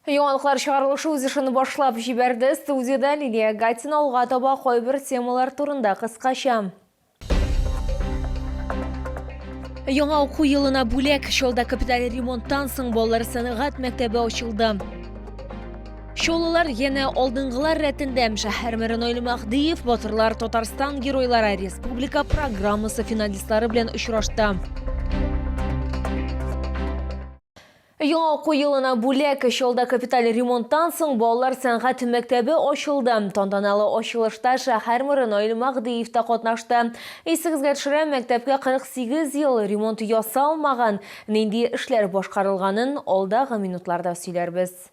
Яңалыклар чыгарылышы үз эшен башлап җибәрде. Студиядә Лилия Гатина алга таба кайбер темалар турында кыскача. Яңа уку елына бүләк Чалда капиталь ремонттан соң балалар сәнгать мәктәбе ачылды. Чаллылар янә алдынгылар рәтендә. Шәһәр мэры Наил Мәһдиев Батырлар Татарстан геройлары республика программасы финалистлары белән очрашты. Яңа уку елына бүләк Чалда капиталь ремонттан соң балалар сәнгать мәктәбе ачылды. Тантаналы ачылышта шәһәр мэры Наил Мәһдиев та катнашты. Исегезгә төшерәм, мәктәпкә 48 ел ремонт ясалмаган. Нинди эшләр башкарылганын алдагы минутларда сөйләрбез.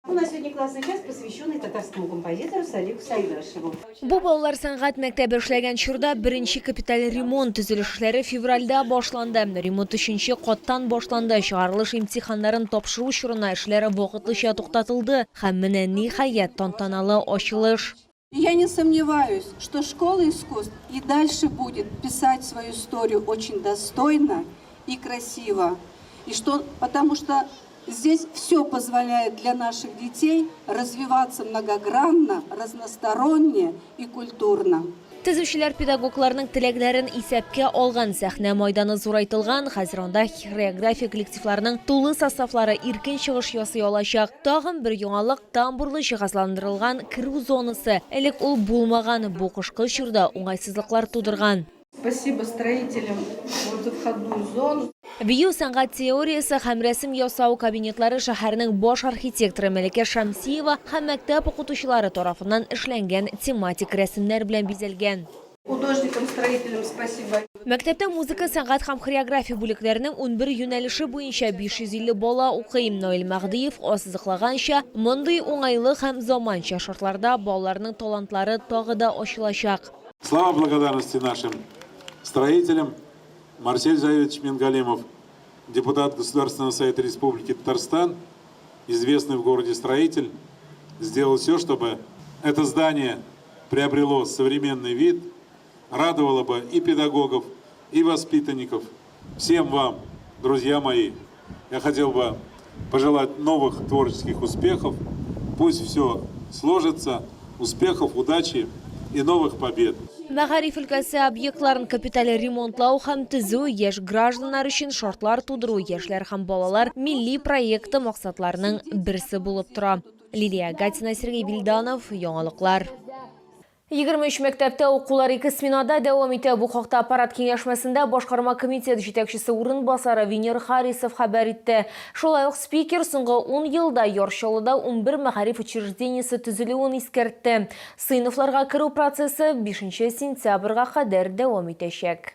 У нас сегодня классный час, посвященный татарскому композитору Салиху Сайдашеву. Бу балалар сәнгать мәктәбе эшләгән чорда беренче капиталь ремонт төзелеш эшләре февральдә башланды. Ремонт өченче каттан башланды. Чыгарылыш имтиханнарын тапшыру чорына эшләр вакытлыча туктатылды. Һәм менә, ниһаять, тантаналы ачылыш. Я не сомневаюсь, что школа искусств и дальше будет писать свою историю очень достойно и красиво. И что, потому что здесь все позволяет для наших детей развиваться многогранно, разносторонне и культурно. Төзүчеләр педагогларның теләкләрен исәпкә алган. Сәхнә майданы зурайтылган, хәзер анда хореография коллективларының тулы составлары иркен чыгыш ясый алачак. Тагын бер яңалык, тамбурлы җиһазландырылган керү зонасы. Элек ул булмаган, бу кышкы чорда уңайсызлыклар тудырган. Спасибо строителям вот за входную зону. Бию, сәнгать теориясе һәм рәсем ясау кабинетлары шәһәрнең баш архитекторы Мәликә Шәмсиева һәм мәктәп укытучылары тарафыннан эшләнгән тематик рәсемнәр белән бизәлгән. Художникам, строителям спасибо. Мәктәптә музыка, сәнгать һәм хореография бүлекләренең унбер юнәлеше буенча 550 бала укый. Наил Мәһдиев ассызыклаганча, мондый уңайлы һәм заманча шартларда балаларның талантлары тагы да ачылачак. Слова благодарности нашим строителям, Марсель Заевич Мингалимов, депутат Государственного совета Республики Татарстан, известный в городе строитель, сделал все, чтобы это здание приобрело современный вид, радовало бы и педагогов, и воспитанников. Всем вам, друзья мои, я хотел бы пожелать новых творческих успехов. Пусть все сложится. Успехов, удачи и новых побед! Мәгариф өлкәсе объектларын капиталь ремонтлау һәм төзү, яшь гражданнар өчен шартлар тудыру Яшьләр һәм балалар милли проекты максатларының берсе булып тора. Лилия Гатина, Сергей Вильданов, Яңалыклар. 23 мәктәптә укулар ике сменада дәвам итә. Бу хакта аппарат киңәшмәсендә башкарма комитет җитәкчесе урынбасары Венер Харисов хәбәр итте. Шулай ук спикер соңгы ун елда Яр Чаллыда 11 мәгариф учреждениесе төзелүен искәртте. Сыйныфларга керү процессы бишенче сентябрьгә кадәр дәвам итәчәк.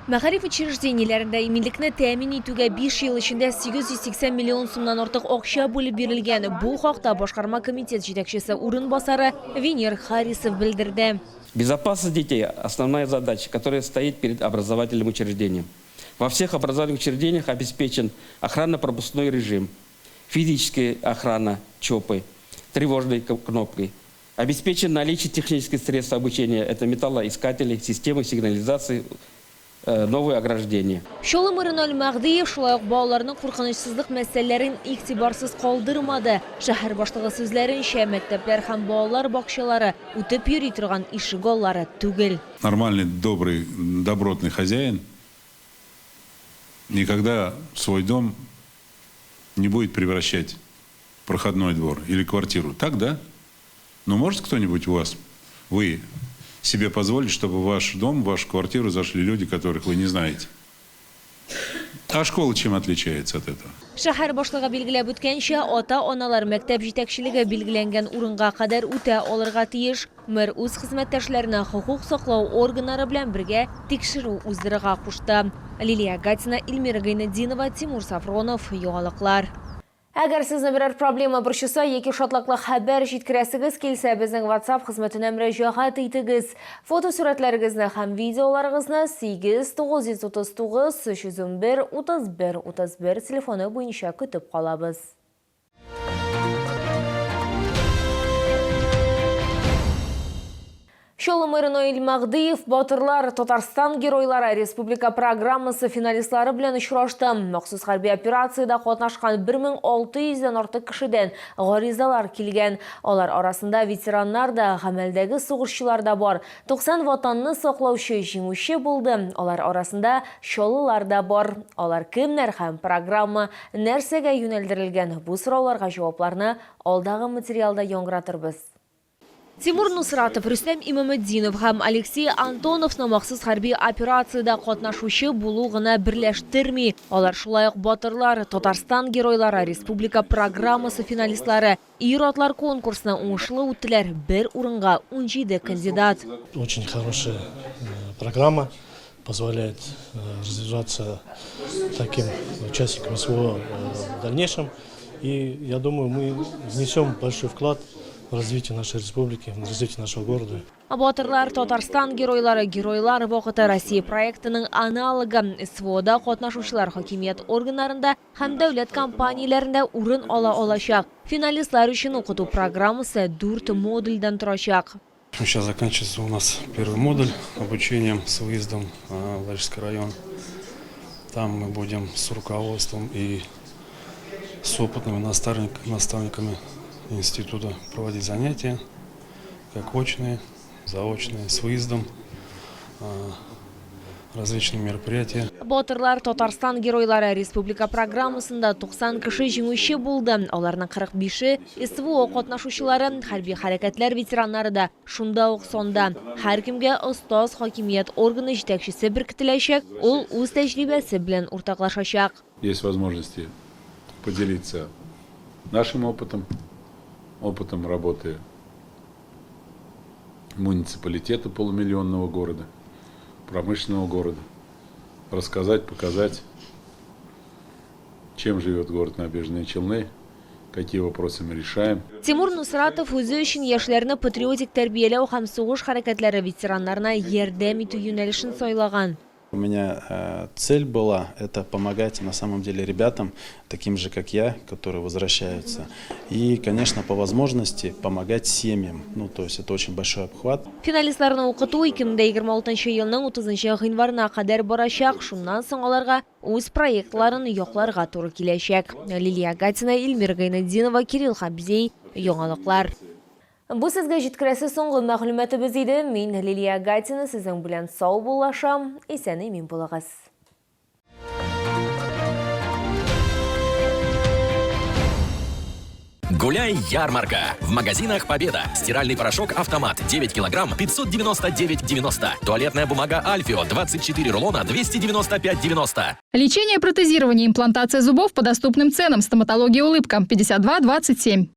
Мәгариф учреждениеләрендә иминлекне тәэмин итүгә биш ел эчендә 880 миллион сумнан артык акча бүлеп бирелгән. Бу хакта башкарма комитет җитәкчесе урынбасары Венер Харисов белдерде. Безопасность детей, основная задача, которая стоит перед образовательным учреждением. Во всех образовательных учреждениях обеспечен охранно-пропускной режим, физическая охрана, ЧОПы, тревожной кнопкой. Обеспечен наличие технических средств обучения, это металлоискатели, системы сигнализации, э, новые ограждения. Чаллы мэры Наил Мәһдиев шулай ук балаларның куркынычсызлык мәсьәләләрен игътибарсыз калдырмады. Шәһәр башлыгы сүзләренчә, мәктәпләр һәм балалар бакчалары үтеп йөри торган ишегаллары түгел. Нормальный, добрый, добротный хозяин никогда свой дом не будет превращать в проходной двор или квартиру. Так, да? Но может кто-нибудь у вас, вы себе позволить, чтобы в ваш дом, в вашу квартиру зашли люди, которых вы не знаете? А школа чем отличается от этого? Шәһәр башлыгы билгеләп үткәнчә, ата-аналар мәктәп җитәкчелеге билгеләнгән урынга кадәр үтә алырга тиеш. Мэр үз хезмәттәшләренә хокук саклау органнары белән бергә тикшерү уздырырга кушты. Лилия Гатина, Эльмира Гайнетдинова, Тимур Сафронов, Яңалыклар. Әгәр сезне берәр проблема борчыса яки шатлыклы хәбәр җиткерәсегез килсә, безнең WhatsApp хезмәтенә мөрәҗәгать итегез. Фотосурәтләрегезне һәм видеоларыгызны 8 939 311 31 31 телефоны буенча көтеп калабыз. Чаллы мэры Наил Мәһдиев Батырлар, Татарстан геройлары республика программасы финалистлары белән очрашты. Махсус хәрби операциядә катнашкан 1600 дән артык кешедән гаризалар килгән. Алар арасында ветераннар да, гамәлдәге сугышчылар да бар. 90 Ватанны саклаучы җиңүче булды. Алар арасында чаллылар да бар. Алар кемнәр һәм программа нәрсәгә юнәлдерелгән? Бу сорауларга җавапларны алдагы материалда яңгыратырбыз. Тимур Нусратов, Рөстәм Имаметдинов һәм Алексей Антоновны махсус хәрби операциядә катнашучы булу гына берләштерми. Алар шулай ук Батырлар, Татарстан геройлары республика программасы финалистлары. Ир-атлар конкурсны уңышлы үттеләр, бер урынга 17 кандидат. Очень хорошая программа, позволяет развиваться таким участникам СВО в дальнейшем. И я думаю, мы внесем большой вклад в развитие нашей республики, в развитие нашего города. Батырлар, Татарстан геройлары, Геройлар вакыты Россия проектының аналогы. СВОда катнашучылар хакимият органнарында һәм дәүләт компанияләрендә урын ала алачак. Финалистлар өчен укыту программасы дүрт модульдән торачак. Сейчас заканчивается у нас первый модуль обучения с выездом в Лачинский район. Там мы будем с руководством и с опытными наставниками института проводить занятия, как очные, заочные, с выездом, различные мероприятия. Батырлар, Татарстан геройлары республика программасында 90 кеше җиңүче булды. Аларның 45-е СВО катнашучылары, хәрби хәрәкәтләр ветераннары да шунда ук санда. Һәркемгә остаз хакимият органы җитәкчесе беркетеләчәк, ул үз тәҗрибәсе белән уртаклашачак. Есть возможности поделиться нашим опытом, опытом работы муниципалитета полумиллионного города, промышленного города. Рассказать, показать, чем живет город Набережные Челны, какие вопросы мы решаем. Тимур Нусратов үзе өчен яшьләрне патриотик тәрбияләү һәм сугыш хәрәкәтләре ветераннарына ярдәм итү юнәлешен сайлаган. У меня цель была это помогать на самом деле ребятам, таким же как я, которые возвращаются. И, конечно, по возможности помогать семьям. Ну, то есть это очень большой обхват. Финалистларны укыту 2026 елның 30 гыйнварына кадәр барачак. Шуннан соң аларга үз проектларын якларга туры киләчәк. Лилия Гатина, Эльмира Гайнетдинова, Кирилл Хабзей. Яңалыклар. Бу сезгә җиткерәсе соңгы мәгълүматыбыз иде. Мин Лилия Гатина сезнең белән саубуллашам. Исән имин булыгыз. Гуляй, ярмарка! В магазинах «Победа». Стиральный порошок «Автомат» 9 килограмм 599,90. Туалетная бумага «Альфио» 24 рулона 295,90. Лечение, протезирование, имплантация зубов по доступным ценам. Стоматология «Улыбка» 52 27.